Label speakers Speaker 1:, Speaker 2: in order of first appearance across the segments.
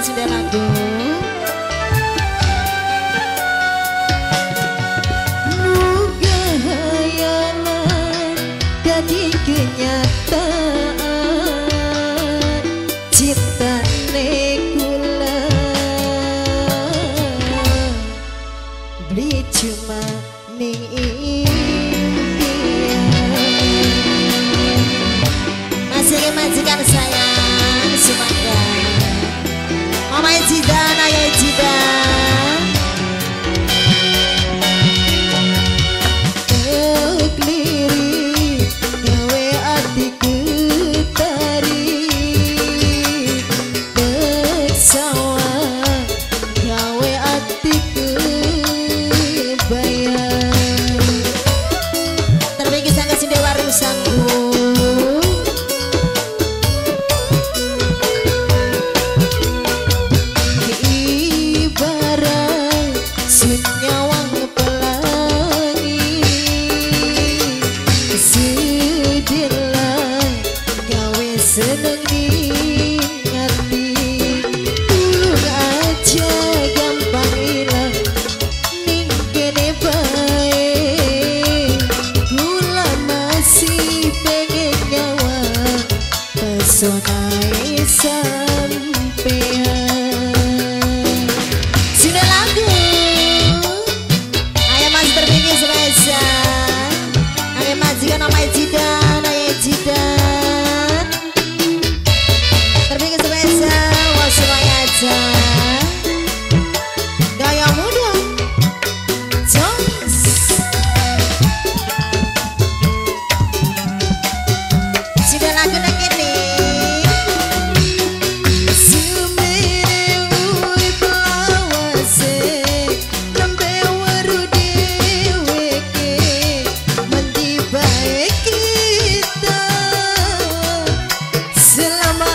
Speaker 1: Kesindian lagu. Muga hayalan dadi kenyataan, cintane kula beli cuma ning impian. Masih majikan sayang sumangga. Mama Jidan, ayah Jidan. Klirik gawe ati ketari, sawah gawe ati kebayang. Terpikir sangat sindewa rusangku. Seneng ngerti tulung aja gampang ilang ning kene bae, kula masih pengen nyawa pesonae sampean. Sudah lagu ayo mas terpikir spesial, ayo majikan namanya Jidan, ayo Jidan. Gaya muda Jones. Sudah lagu nang kene. Sumere urip lawase nembe weru dheweke, mendi bae kita selama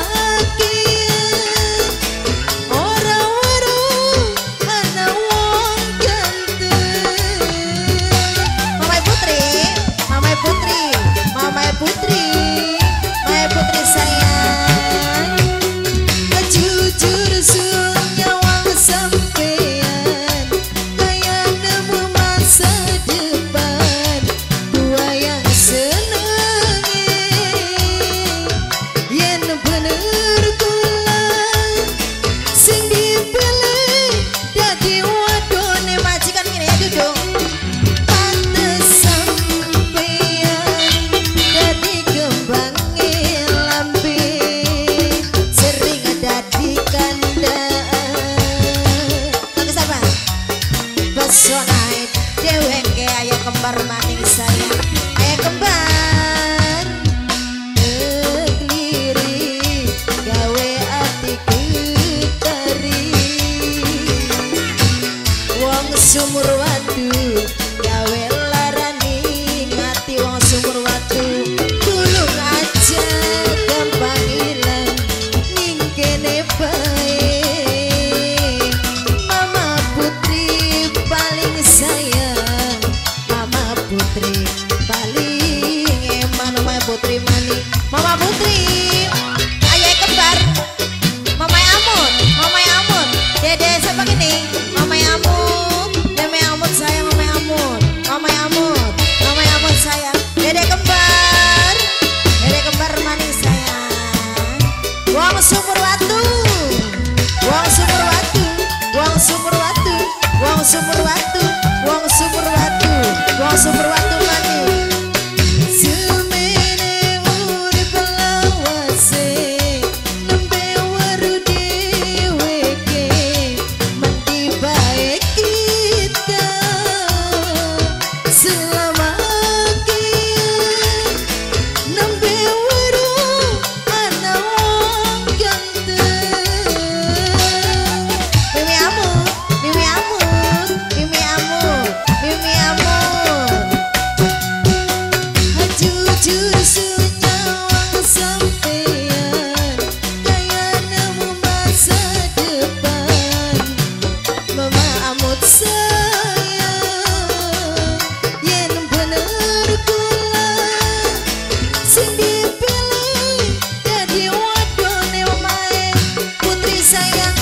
Speaker 1: dheweke ayo kembar maning sayang, ayo kembar. Klirik gawe ati ketari, wong sumur watu gawe larani ngati wong sumur watu. Tulung aja gampang ilang ning kene bae, Mama Putri paling sayang, Mama Putri paling eman, Mama Putri maning, Mama Putri ayo kembar, Mama Amut, Mama Amut, Dede siapa gini, Mama Amut, Mama Amut sayang, Mama Amut, Mama Amut, Mama Amut sayang, Dede kembar, Dede kembar maning sayang, wong sumur watu, wong sumur watu, wong sumur watu, wong sumur watu, wong sumur watu, wong sumur watu maning. Semene urip lawase nembe weru dheweke, mendi bae kita selama nembe weru ana wong ganteng. Mimi Amut, Mimi Amut, Mimi Amut, Mimi Amut. Jujur senyawang sampean kaya nemu masa depan, Mama Amut sayang yen bener kula sing dipilih dadi wadone omahe. Putri sayang.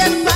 Speaker 1: Dan